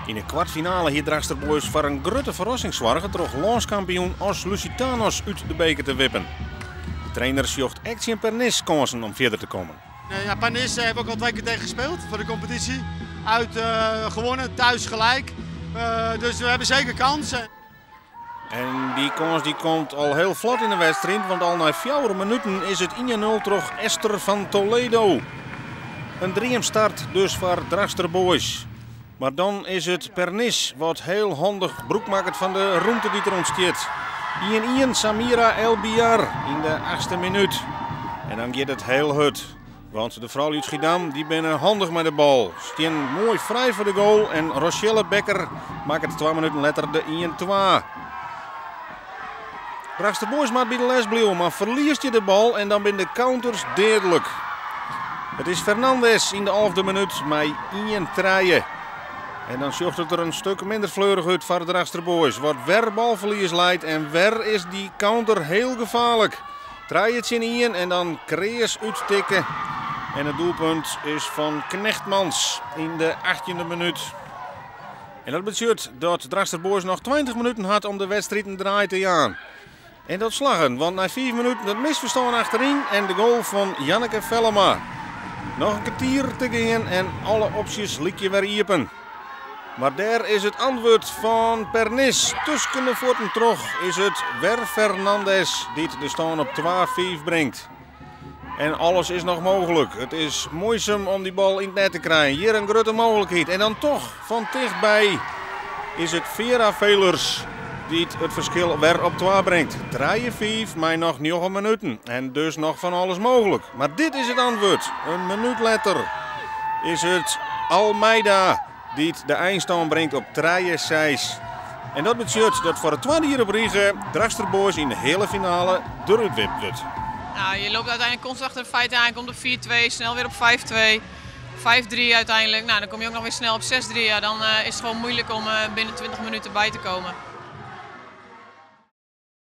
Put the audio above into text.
Yn de kwartfinale hie Drachtster Boys foar in grutte ferrassing soarge troch lânskampioen Os Lusitanos út de beker te wippen. De trainer sjocht ek tsjin Pernis kânsen om fierder te kommen. Ja, Pernis hebben we ook al twee keer tegen gespeeld voor de competitie. Uit gewonnen, thuis gelijk. Dus we hebben zeker kansen. En dy kâns dy komt al hiel flot yn de wedstriid, want al nei 4 minuten is it 1-0 troch Esther van Toledo. In dreamstart dus foar Drachtster Boys. Mar dan is it Pernis wat hiel handich brûk makket fan de rûmte dy't der ûntstiet. 1-1 Samira El Biar yn de achtste minút. En dan giet it hiel hurd. Want de froulju út Schiedam dy binne handich mei de bal. Stean moai frij foar de goal en Rochelle Becker makket 2 minuten letter de 1-2. Drachtster Boys moat by de les bliuwe, mar ferliest je de bal en dan binne de counters deadlik. It is Fernandes yn de 11e minút mei 1-3. En dan sjocht it der in stik minder fleurich út foar de Drachtster Boys. Wat wer balferlies leit en wer is dy counter hiel gefaarlik. 3 tsjin 1 en dan kreas úttikke. En it doelpunt is fan Knechtmans yn de 18e minút. En dat betsjut dat Drachtster Boys noch 20 minuten hat om de wedstriid in draai te jaan. En dat slagge, want nei 5 minuten it misferstân achteryn en de goal fan Janneke Vellema. Noch in kertier te gean en alle opsjes lykje wer iepen. Mar dêr is it antwurd fan Pernis. Tusken de fuotten troch is it wer Fernandes dy't de stân op 2-5 bringt. En alles is noch mooglik. It is muoisum om dy bal yn it net te krijen. Hjir in grutte mooglikheid. En dan dochs fan tichtby is it Vera Velers dy't it ferskil wer op 2 bringt. 3-5 mei noch 9 minuten. En dus noch fan alles mooglik. Mar dit is it antwurd. In minút letter is it Almeida dy't de einstân bringt op 3-6. En dat betsjut dat foar it twadde jier op rige Drachtster Boys yn de heale finale derút wipt wurdt. Nou, je loopt uiteindelijk constant achter de feiten aan. Komt op 4-2, snel weer op 5-2. 5-3 uiteindelijk. Nou, dan kom je ook nog weer snel op 6-3. Ja, dan is het gewoon moeilijk om binnen 20 minuten bij te komen.